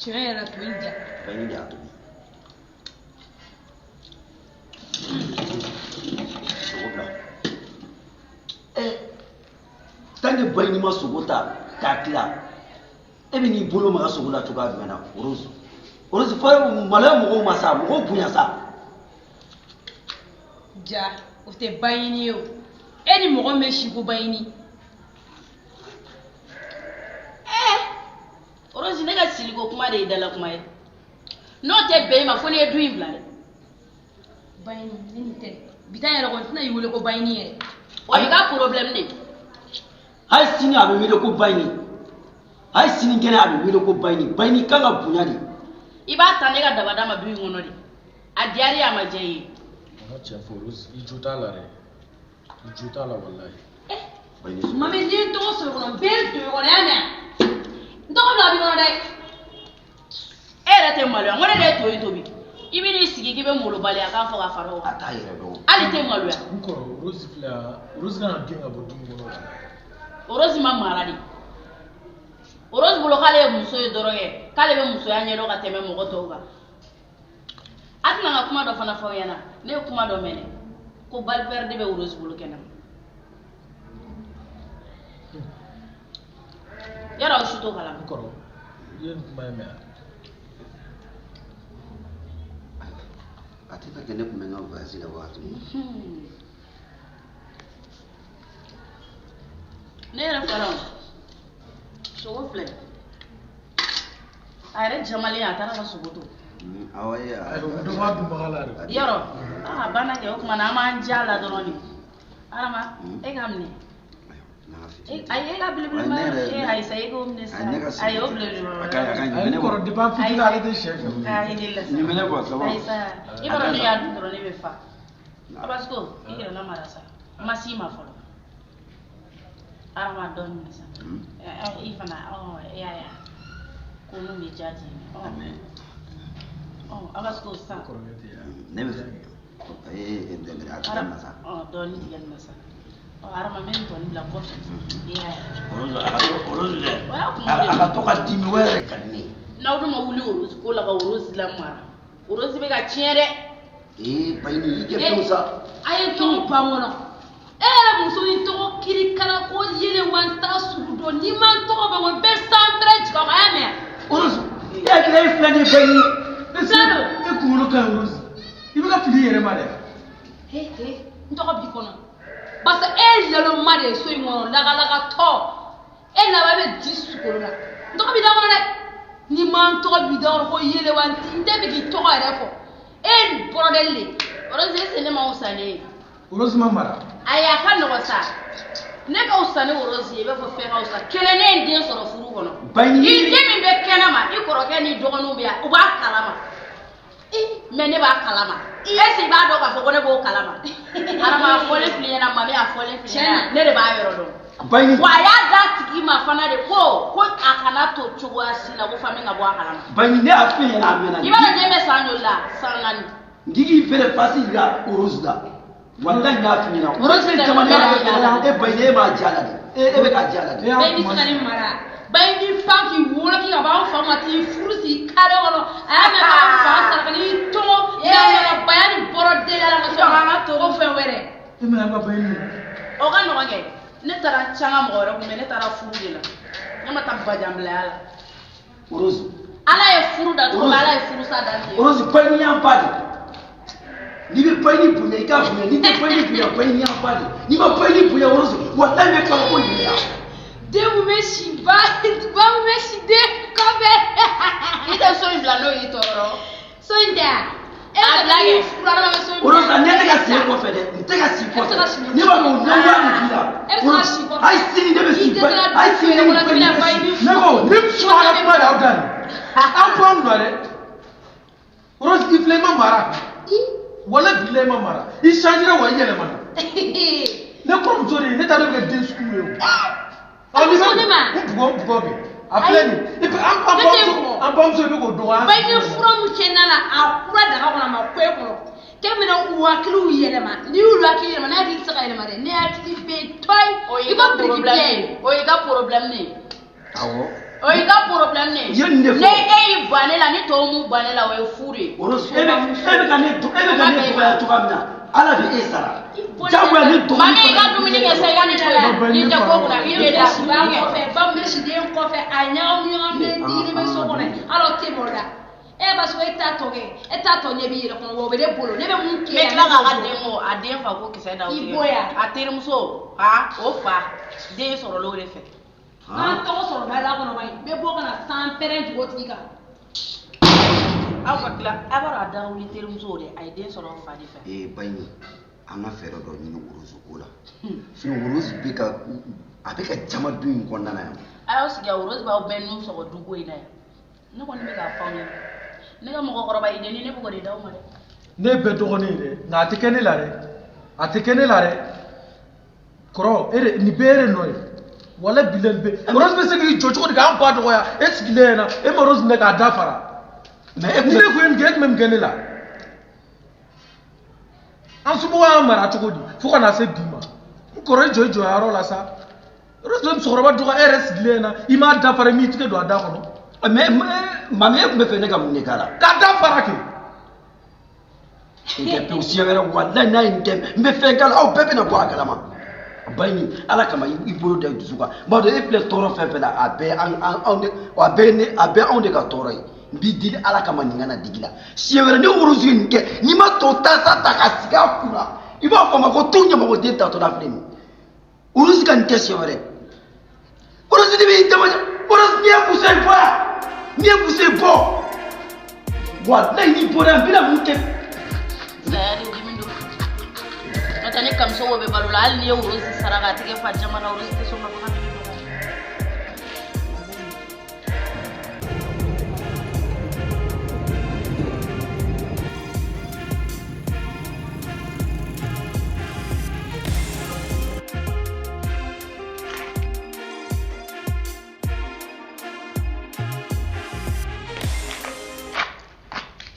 Tiɲɛ yɛrɛ la, to in diya. Fɛn de y'a tobi. Sogo bila. Ɛ, tant que Bayini ma sogo ta k'a tila, e bɛ n'i bolo maga sogo la cogoya jumɛn na, Rose? Rose, fo maloya mɔgɔw ma sa, mɔgɔw bonya sa. Ja, o tɛ Bayini ye o. E ni mɔgɔ min bɛ si ko Bayini. Rose, ne ka siliko kuma de ye dala kuma ye. N'o tɛ bɛn i ma, fo n'i ye du in bila dɛ. Bayini, ne nin tɛ. Bi ta yɛrɛ kɔni, tɛna i wele ko Bayini yɛrɛ. O y'i ka problème de ye. Hali sini a bɛ wele ko Bayini, hali sini kɛnɛ a bɛ wele ko Bayini. Bayini kan ka bonya de. I b'a ta ne ka dabada ma du in kɔnɔ de. A diyara i ye, a ma diya i ye. A ma tiɲɛ fɔ Rose, i jo t'a la dɛ, i jo t'a la walayi. Bayini sogo. Mami, n'i ye n tɔgɔ sɔrɔ kɔnɔ, n bɛ n to kɔnɔ, y'a mɛn? N tɔgɔ bila bi kɔnɔ dɛ. E yɛrɛ tɛ maloya? N ko ne de ye to in tobi. I bɛ n'i sigi k'i bɛ molobaliya kan fɔ ka fara o A kan. t'a yɛrɛ dɔn. Hali tɛ maloya. N kɔrɔ, Rose filɛ yan, Rose kana gɛn ka bɔ du in kɔnɔ. Rose ma mara de. Rose bolo k'ale ye muso ye dɔrɔn kɛ, k'ale bɛ musoya ɲɛdɔn ka tɛmɛ mɔgɔ tɔw kan. A tɛna n ka kuma dɔ fana fɔ aw ɲɛna. Ne ye kuma dɔ mɛn dɛ, ko balle de bɛ Rose bolo kɛnɛ ma. Yɔrɔ aw si t'o kalama. N kɔrɔ, i ye nin kuma in mɛn wa? A tɛ ka kɛ, ne tun bɛ n ka voyage la wagati min. Ne yɛrɛ fana, sogo filɛ, a yɛrɛ jamalen, a taara ka sogo to. Awɔ, e. Ayiwa, dɔ b'a dunbaga la dɛ. Yɔrɔ a banna kɛ, o tuma na an b'an ja la dɔrɔn de. Arama, e ka minɛ. Ayi, e ka belebeleba. Ne yɛrɛ- E Ayisa, e k'o minɛ Ayi, ne ka sisan. Ayi, o belebeleba. A ka ɲi, a ka ɲi. Ayi, n kɔrɔ, depuis an fitinin ale tɛ sɛ fɛ. Ayi, ne la sa. Nin minɛ quoi, ça va. Ayisa, i b'a dɔn ne y'a dun dɔrɔn, ne bɛ fa. Abasko, i yɛrɛ lamara sa, n ma s'i ma fɔlɔ. Arama, dɔɔni minɛ sa. Ɛ, ɛ, i fana, ɔ, e y'a ye ko mun bɛ diya ten. Ɔ ɔ, Abasko, sisan. Kɔrɔkɛ tɛ yan. Ne bɛ fɛ ee dɛmɛ a tigɛ na sa. Ɔ, dɔɔni tigɛ nin na sa. Ɔ, Arama, n bɛ nin tɔnin bila kɔfɛ, i y'a ye. Rose, a ka to, Rose dɛ. O y'a kuma de A ka to ka dimi, o yɛrɛ ka di ne ye. N'aw dun ma wuli Rose ko la ka Rose lamara, Rose bɛ ka tiɲɛ dɛ. Ee, Bayini, i kɛ fɛnw sa. A ye n tɔgɔ ban kɔnɔ. E yɛrɛ muso ni tɔgɔ kirikara ko yelen wa n t'a sugu dɔn. N'i ma n tɔgɔ ban kɔnɔ, n bɛ sanpɛrɛ jigin aw kan, a y'a mɛn? Rose, e hakili e filɛ nin ye, Bayini. Fila don. E kunkolo ka ɲi, Rose, i bɛ ka fili i yɛrɛ ma dɛ. He he, n tɔgɔ b'i kɔnɔ. Parce que e ye laloma de ye so in kɔnɔ, lagalakatɔ. E laban bɛ di sukoro la. N tɔgɔ b'i da kɔnɔ dɛ. N'i ma n tɔgɔ b'i da kɔnɔ ko yelen wa n tɛ fɛ k'i tɔgɔ yɛrɛ fɔ. E ye nin bɔrɔdɛli de ye. Rose, est-ce que ne ma wusa ne ye? Rose ma mara. Ayi, a ka nɔgɔn sa. Ne ka wusa ni Rose ye, i b'a fɔ fɛn ka wusa kelen. Ne ye n den sɔrɔ furu kɔnɔ. Bayini. I den min bɛ kɛnɛ ma, i kɔrɔkɛ n'i dɔgɔninw bɛ yan, u b'a kalama, mɛ ne b'a kalama. Est-ce que i b'a dɔn k'a fɔ ko ne b'o kalama? Arama, a fɔlen filɛ ɲɛna, mami, a fɔlen filɛ ɲɛna, ne de b'a yɔrɔ dɔn. Bayini. Wa a y'a d'a tigi ma fana de ko a kana to cogoya si la ko fami ka bɔ a kalama. Bayini, ne y'a f'i ɲɛna a mɛnna. I b'a dɔn den bɛ san joli la? San 4. N k'i k'i fɛnɛ pasi yira Rose la. Walayi, n y'a f'i ɲɛna. Rose e tɛ jamana bɛɛ e Bayini, e m'a diya la de. E bɛ k'a diya la de. E y'a Bɛɛ bɛ kuma se ka nin mara. Bɛɛ b'i pan k'i wolo k'i ka bɔ an fa ma t'i furu sigi kare kɔnɔ. A y'a mɛn k'an fa sara ka n'i tɔgɔ baya ni bɔrɔ deli ala ka sɔrɔ an ka to ko fɛn wɛrɛ. E mɛna an ka Bayini. O ka nɔgɔn kɛ. Ne taara canga mɔgɔ wɛrɛ kun bɛ, ne taara furu de la, ne ma taa bajanbilaya la. Rose. Ala ye furu da cogo min, Ala ye furu sa da ten. Rose, Bayini y'an ba de. N'i bɛ Bayini bonya, i k'a bonya. N'i tɛ Bayini bonya, Bayini y'an ba de. N'i ma Bayini bonya, Rose, walayi, n bɛ kabako yir'i la. Den mun bɛ si ba ba mun bɛ si den kɔfɛ. I tɛ so in bila n'o y'i tɔɔrɔ. So in tɛ yan. E A bila kɛ. bɛ furu ala bɛ so in bila. Rose, ne tɛ ka si e kɔfɛ dɛ. N tɛ ka si E bɛ se ka si kɔfɛ. Ne b'a dɔn o ɲɛngoya de b'i la. E bɛ se ka si kɔfɛ. Hali sini ne bɛ si I tɛ se ka Bayini. Hali sini ne du ni kɔnɔ, Bayini k'i bɛna bɛ si. Bayini Ne ko Ni fara kuma de aw da nin. An bɔ an kunna dɛ. Rose i filɛ, i ma mara. Wala bilahi, i ma mara. I changera wa, i yɛlɛmana. Ne kɔrɔmuso de ye, ne t'a dɔn bɛ kɛ den sugu ye o. A bɛ sɔn ne ma. N bugɔ, n bugɔ kɛ. A filɛ nin ye. An Ne tɛ bamuso bugɔ. an bamuso i bɛ k'o dɔgɔya. Ba, i ye fura mun kɛ na la, a kura daga kɔnɔ, a ma ko e kɔrɔ k'e bɛna u hakiliw yɛlɛma. N'i y'olu hakili yɛlɛma, ne hakili tɛ se ka yɛlɛma dɛ. Ne hakili bɛ tɔyi. O y'i I ka ko biriki problème biyɛn. ye, o y'i ka problème de ye. Awɔ. O y'i ka problème de ye. I ye nin de fɔ. Ne e y'i ban ne la, ni tɔw m'u ban ne la, o ye fu de ye. Rose, e bɛ ka ne e bɛ ka ne dɔgɔya cogoya min na, Ala bɛ e sara. Jagoya ne dɔgɔnin. Mami, i ka dumuni kɛ sa, i ka nin to yen. N'i tɛ ko kunna, i bɛ da. Si b'a kɔfɛ, ba min bɛ siden kɔfɛ, a ɲagamu ɲagamunen digilen bɛ so kɔnɔ, hali o tɛ mɔ la. E b'a sɔrɔ e t'a tɔ kɛ, e t'a tɔ ɲɛ b'i yɛrɛ kɔnɔ, wa o bɛ ne bolo, ne bɛ mun kɛ? N bɛ tila k'a ka den ko a den fa ko kisɛ da o I tigɛ. bɔ yan. A terimuso, ha, o fa den sɔrɔla o de fɛ. N'an tɔgɔ sɔrɔ da la kɔnɔ, ba ye n bɛ bɔ ka na san pɛrɛn dugu tigi kan. Aw ka tila, a b'a dɔn a da wuli terimuso de, a ye den sɔrɔ o fa de fɛ. Ee Baɲi, an ka fɛɛrɛ dɔ ɲini Rose ko la. Sinon Rose bɛ ka, a bɛ ka jama du in kɔnɔna na yan. A y'aw sigi, a Rose b'aw bɛɛ nun sɔgɔ duko in na yan. Ne kɔni bɛ k'a fɔ aw ɲɛna, ne ka mɔgɔkɔrɔba i denni, ne bɛ k'o de d'aw ma dɛ. Ne ye bɛɛ dɔgɔnin ye dɛ, nka a tɛ kɛ ne la dɛ, a tɛ kɛ ne la dɛ. Kɔrɔ, e de nin bɛɛ e de nɔ ye. Wala bilahi, nin bɛɛ. Rose bɛ se k'i jɔ cogo di k'an ba dɔgɔya? E sigilen ɲɛna, e ma Rose minɛ k'a da fara. Mais e Ni ne kun ye nin kɛ, e tun bɛ mun kɛ ne la? An somɔgɔw y'an mara cogo di fo ka na se bi ma? N kɔrɔ, i jɔ i jɔyɔrɔ la sa. Rose bɛ musokɔrɔba dɔgɔya, e yɛrɛ sigilen ɲɛna, i m'a da fara, i m'i tigɛ don a da kɔnɔ. Mais mami, e tun bɛ fɛ ne ka mun de k'a la? K'a da fara kɛ. N kɛ pewu, siɲɛ wɛrɛ walahi n'a ye nin kɛ, n bɛ fɛn k'a la, aw bɛɛ bɛna bɔ a kalama. Baɲi, Ala kama, i bolo da i dusu kan. N b'a dɔn e filɛ tɔɔrɔ fɛn fɛn la, a bɛɛ an an anw de, a bɛɛ ne, a bɛɛ anw de ka tɔɔrɔ ye. N b'i deli Ala kama, nin kana digi la. Siɲɛ wɛrɛ ni Rose ye nin kɛ, n'i ma tɔ tasa ta ka sigi a kunna, i b'a fɔ a ma ko tu ɲɛmɔgɔden tatɔla filɛ nin ye. Rose ka nin kɛ siɲɛ wɛrɛ. Rose de b'i dama. Rose, n'i ye muso ye bɔ yan, n'i ye muso ye bɔ, walahi n'i bɔra yan, n bɛna mun kɛ? Saya de dimi don. N'o tɛ, ni kamisogo bɛ balo la, hali n'i ye Rose sara k'a tigɛ fa jama la, Rose tɛ sɔn ka fɔ k'a bɛ ne dɔgɔya.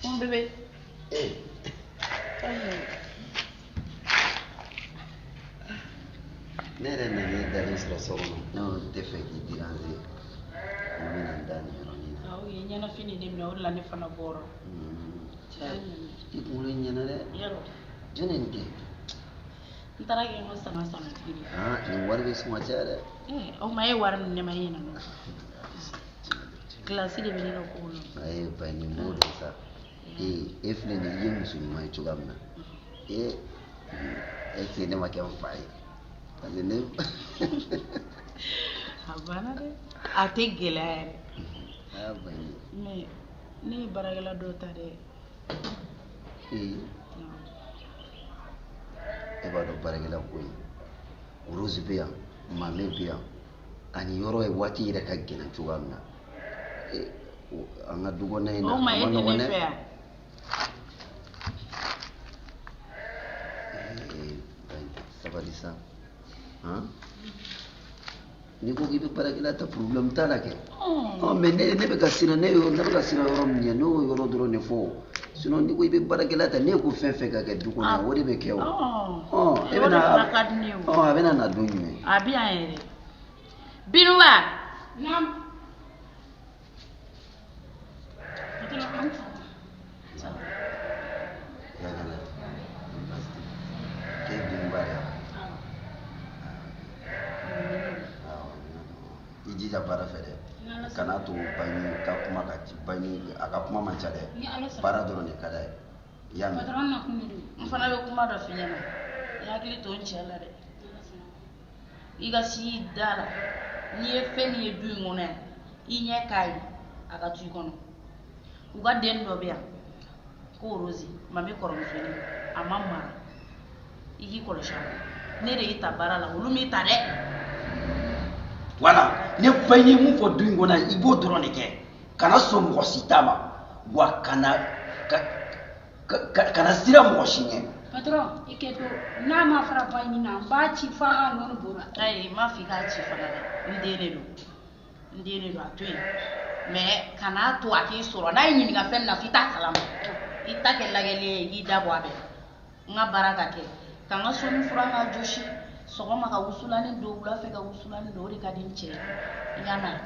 Mon bébé. Ne yɛrɛ nana e dalen sɔrɔ so kɔnɔ, ne ko n tɛ fɛ k'i déranger, n bɛna n da nin yɔrɔnin na. Awɔ, ye ɲɛnafin de ne minɛ, o de la ne fana bɔra. I kunkolo in ɲɛna dɛ. Yarɔ. Jɔn ye nin kɛ? N taara kɛ n ka sama samatigi de. Ah, nin wari bɛ sɔn ka caya dɛ. Eh, o ma e wari ni ne ma e ɲɛna. Kilasi de bɛ ne ka ko la. Ayi ba, nin b'o dɔn sa. Ee, e filɛ nin ye, i ye muso ɲuman ye cogoya min na, ee, est ce que ne ma kɛ n fa ye? Parce que ne A banna dɛ. A tɛ gɛlɛya yɛrɛ. Aa ba, nin Mais ne ye baarakɛla dɔ ta dɛ. Ee, e b'a dɔn baarakɛla ko in, Rose bɛ yan, Mame bɛ yan, ani yɔrɔ ye waati yɛrɛ ka gɛlɛn cogoya min na. Ee, an ka du kɔnɔna in na, O ma a e ma tɛ nɔgɔn ne dɛ. fɛ yan. Ee, ayi, sabali sa. Han, n'i ko k'i bɛ baarakɛla ta, problème t'a la kɛ. Ɔ, mais ne bɛ ka siran, ne ne bɛ ka siran yɔrɔ min ɲɛ, ne y'o yɔrɔ dɔrɔn de fɔ. Sinon n'i ko i bɛ baarakɛla ta, ne ko fɛn fɛn ka kɛ du kɔnɔ yan, o de bɛ kɛ o. Ɔ, e O de bɛna fana ka di ne ye o. Ɔ, a bɛna na don jumɛn? A bɛ yan yɛrɛ. Binuba. Naam. Yagana, baasi tɛ. K'e Binuba de ye wa? Awɔ, i jija baara fɛ dɛ. Kana to Baɲi ka kuma ka ci. Baɲi a ka kuma man ca dɛ. Ni Ala sɔnna. Baara dɔrɔn de ka d'a ye, i y'a mɛn? Patron na kun de don. N fana bɛ kuma dɔ f'i ɲɛna. I hakili to n cɛ la dɛ. I ka si da la. N'i ye fɛn min ye du in kɔnɔ yan, i ɲɛ k'a ye, a ka to i kɔnɔ. U ka den dɔ bɛ yan ko Rose, mami kɔrɔmusonin, a ma mara. I k'i kɔlɔsi a la. Ne de y'i ta baara la, olu m'i ta dɛ. Voilà, ne ba ye mun fɔ du in kɔnɔ yan, i b'o dɔrɔn de kɛ. Kana sɔn mɔgɔ si ta ma, wa kana kana siran mɔgɔ si ɲɛ. Patron, i kɛ to n'a ma fara ba ɲini na, n b'a ci f'a ka nɔnɔ bɔra. Ayi, n m'a fɔ i k'a ci fana dɛ. N den de don, n den de don, a to yen. Mais kan'a to a k'i sɔrɔ n'a y'i ɲininka fɛn min na, f'i t'a kalama. I ta kɛ lagɛli ye, i k'i da bɔ a bɛɛ la. N ka baara ka kɛ ka n ka sɔnni furan ka jɔsi sɔgɔma, ka wusulani don, wula fɛ ka wusulani don, o de ka di n cɛ ye. I y'a mɛn?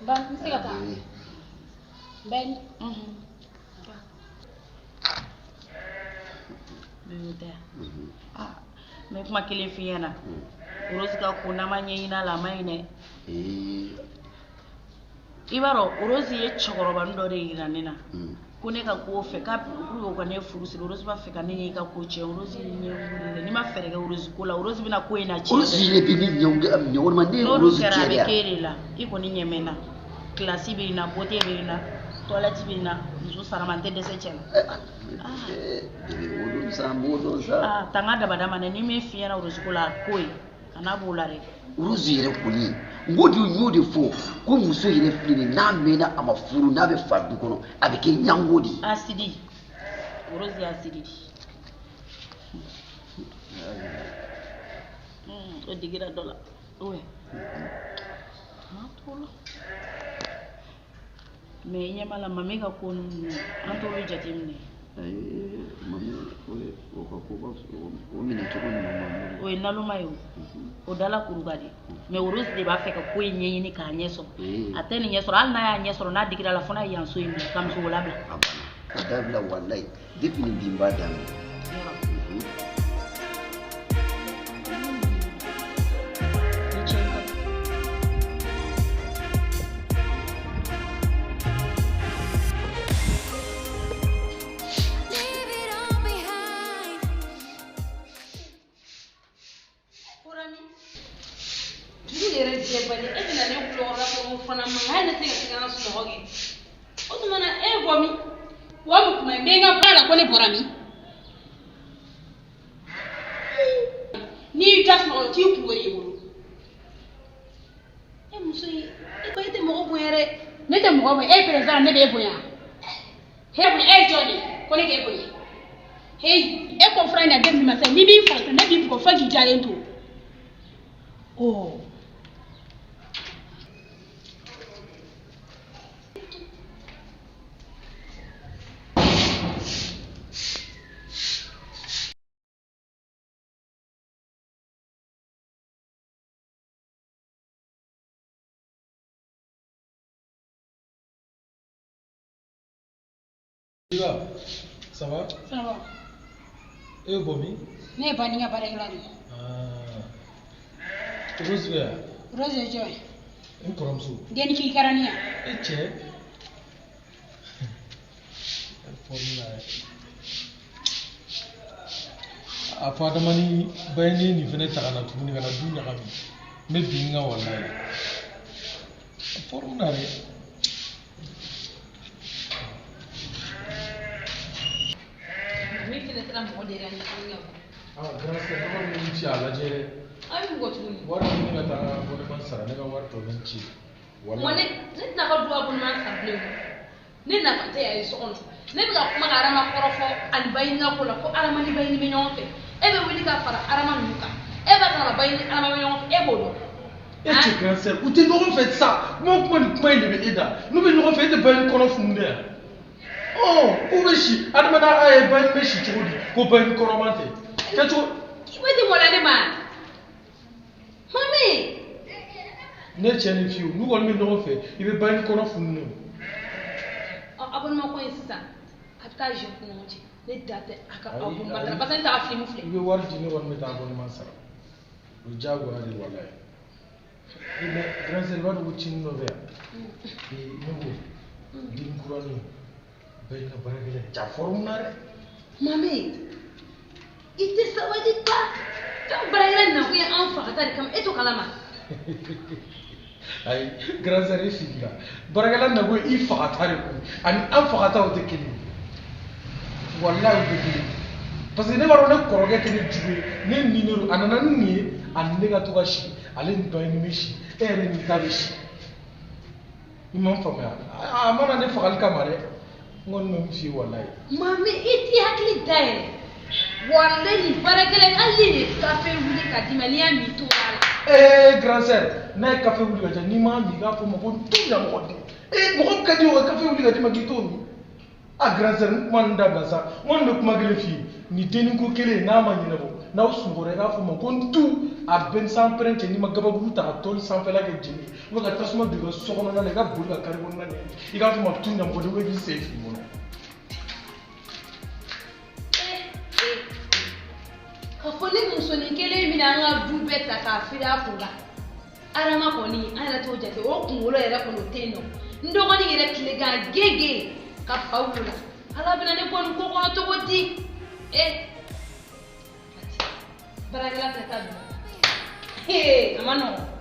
Ba, n bɛ se ka taa. Bɛn. Bébé tɛ. Ah, n bɛ kuma kelen f'i ɲɛna. Rose ka ko, n'an ma ɲɛɲini a la, a ma ɲi dɛ. I b'a dɔn, Rose ye cɛkɔrɔbanin dɔ de yira ne na ko ne ka ko fɛ k'a pour que u ka ne furu siri. Rose b'a fɛ ka ne n'i ka ko tiɲɛ. Rose ye ɲɛ wuli dɛ. N'i ma fɛɛrɛ kɛ Rose ko la, Rose bɛna ko in na tiɲɛ. Rose yɛrɛ bɛ ne ɲɛ walima ne ye N'o dun Rose kɛra, a cɛ de bɛ ya. k'e de la. I kɔni ɲɛ bɛ n na, kilasi bɛ n na, beauté bɛ n na, toilette bɛ n na, muso sarama n tɛ dɛsɛ cɛ la. Bébé, o don sa, n b'o dɔn sa. Ah, tanga dabada ma dɛ. Ni min f'i ɲɛna Rose ko la, ko ye kana b'o la dɛ. Rose yɛrɛ kɔni, n ko de, n y'o de fɔ ko muso yɛrɛ filɛ nin ye, n'a mɛnna a ma furu, n'a bɛ fa du kɔnɔ, a bɛ kɛ ɲango de ye. Asidi, Rose ye asidi de. O digira dɔ la ouais, an t'o la. Mais i ɲɛ b'a la, mami ka ko ninnu, an t'olu jateminɛ. Mami, o ye o ka ko ka o minɛ cogo ɲuman b'an bolo. O ye naloma ye, o o dala kuru ka di. Mais Rose de b'a fɛ ka ko in ɲɛɲini k'a ɲɛ sɔrɔ. A tɛ nin ɲɛ sɔrɔ, hali n'a y'a ɲɛ sɔrɔ, n'a digira la fo n'a ye yan so in bila ka muso labila. A banna, o dabila walayi, depuis ni bi n b'a daminɛ. Ni cɛ in ka Leave it all behind. Dugu yɛrɛ jɛbali, e bɛna ne kulokɔrɔla ko n fana ma, hali ne tɛ ka se ka n ka sunɔgɔ kɛ. O tuma na e bɔ min? Wa mun kuma ye? N bɛ n ka baara la ko ne bɔra min? N'i y'i da sunɔgɔ la, t'i kungo de i bolo. E muso in, e ko e tɛ mɔgɔ bonya dɛ. Ne tɛ mɔgɔ bonya, e ye président, ne b'e bonya. He bonya, e ye jɔn de ye? Ko ne k'e bonya. Heyi, e ko fura in na den min ma sa, n'i b'i fa ne b'i bugɔ fo k'i jalen to. Oh. Iba, ça va? Ça va. E bɛ bɔ min? Ne ye banin ka baarakɛla de ye. Ah. Rose bɛ yan? Rose ye jɔn ye? N kɔrɔmuso. Denni k'i kɛra ne yan. E cɛ. Forme la yɛrɛ. A fɔ Adama ni Bayini ye nin fɛnɛ ta ka na tuguni ka na du ɲagami. N bɛ bin n kan walayi. A forme na dɛ. Min fɛnɛ taara mɔgɔ de yɛrɛ ɲɛfɔli kɛ. Ah, grand sœur, ne kɔni bɛ min ci a lajɛ dɛ. Aw bɛ mɔgɔ tuguni. Wari di ne ka taa n ka abonnement sara, ne ka wari tɔ bɛ n ci. Wa Walayi. ne tɛna ka du abonnement sara bilen o. Ne nafa tɛ yan so kɔnɔ. Ne bɛ ka kuma ka Adama kɔrɔfɔ ani Bayini ka ko la, ko Adama ni Bayini bɛ ɲɔgɔn fɛ. E bɛ wuli ka fara Adama ninnu kan. E b'a kalama Bayini ni Adama bɛ ɲɔgɔn fɛ, e b'o dɔn. E cɛ, grand sœur, u tɛ ɲɔgɔn fɛ sa. Kuma o kuma, nin kuma in de bɛ e da. N'u bɛ ɲɔgɔn fɛ, e tɛ Bayini kɔnɔ funun dɛ yan. Ɔ, k'u bɛ si Adama n'a a ye, Bayini bɛ si cogo di ko Bayini kɔnɔman tɛ kɛcogo? I bɛ ti maloya ne ma. Mami. Ne cɛ ni fiyewu, n'u kɔni bɛ ɲɔgɔn fɛ, i bɛ Bayini kɔnɔ funun. Ɔ, abonnement ko in sisan, a bɛ taa jeu ni ɲɔgɔn cɛ. Ne da tɛ a ka Ayi, abonnement ayi. ta parce que ne t'a ka film filɛ. I bɛ wari di, ne kɔni bɛ taa abonnement sara. O ye diyagoya de ye walayi. Eh, mais grand sœur, i b'a dɔn ko cinin dɔ bɛ yan. Ee, ne ko den kuranin Bayini ka baarakɛla ye, ja forme na dɛ. Mami, i tɛ sabali ba. Fɛn baarakɛla nakun ye an faga ta de kama, e t'o kalama. Ayi, grand sœur, e filila. Baarakɛla nako ye i fagata de koyi, ani an fagata o tɛ kelen ye, walayi o tɛ kelen ye. Parce que ne b'a dɔn ne kɔrɔkɛ tɛ ne jugu ye, ne ni ne don. A nana ni nin ye, ani ne ka to ka si. Ale ni Bayini bɛ si, e yɛrɛ ni ta bɛ si. I ma n faamuya, a ma na ne fagali kama dɛ. N kɔni bɛ min f'i ye walayi. Mami, i t'i hakili da yɛrɛ. Walayi nin baarakɛla in, hali ne ye kafe wuli ka d'i ma, n'i y'a min i t'o la. Ee grand sœur, n'a ye kafe wuli ka di n'i m'a min, i k'a fɔ n ma ko n t'u ɲamɔgɔden. Ee mɔgɔ min ka di o ka kafe wuli ka d'i ma k'i t'o min. A grand sœur, n kuma ninnu dabila sa. N kɔni bɛ kuma kelen f'i ye. Nin dennin ko kelen n'a ma ɲɛnabɔ, n'aw sunɔgɔra i k'a fɔ n ma ko n tu a bɛɛ ni sanpɛrɛn cɛ n'i ma gabakuru ta ka tɔli sanfɛla kɛ jeni ye, ou bien ka tasuma don i ka so kɔnɔna na, i ka boli ka kari kɔnɔna na, i k'a fɔ n ma tu ɲamɔgɔden, ou bien k'i sen fili kɔnɔ. Ka fɔ ni musonin kelen bɛna an ka du bɛɛ ta k'a firi a kun kan. Adama kɔni, an yɛrɛ t'o jate, o kunkolo yɛrɛ kɔni o tɛ yen nɔ. N dɔgɔnin yɛrɛ tilegan genge ka fa wolo la. Ala bɛna ne bɔ nin ko kɔnɔ cogo di? Ee, baarakɛla tɛ taa dun. Ee, a ma nɔgɔn.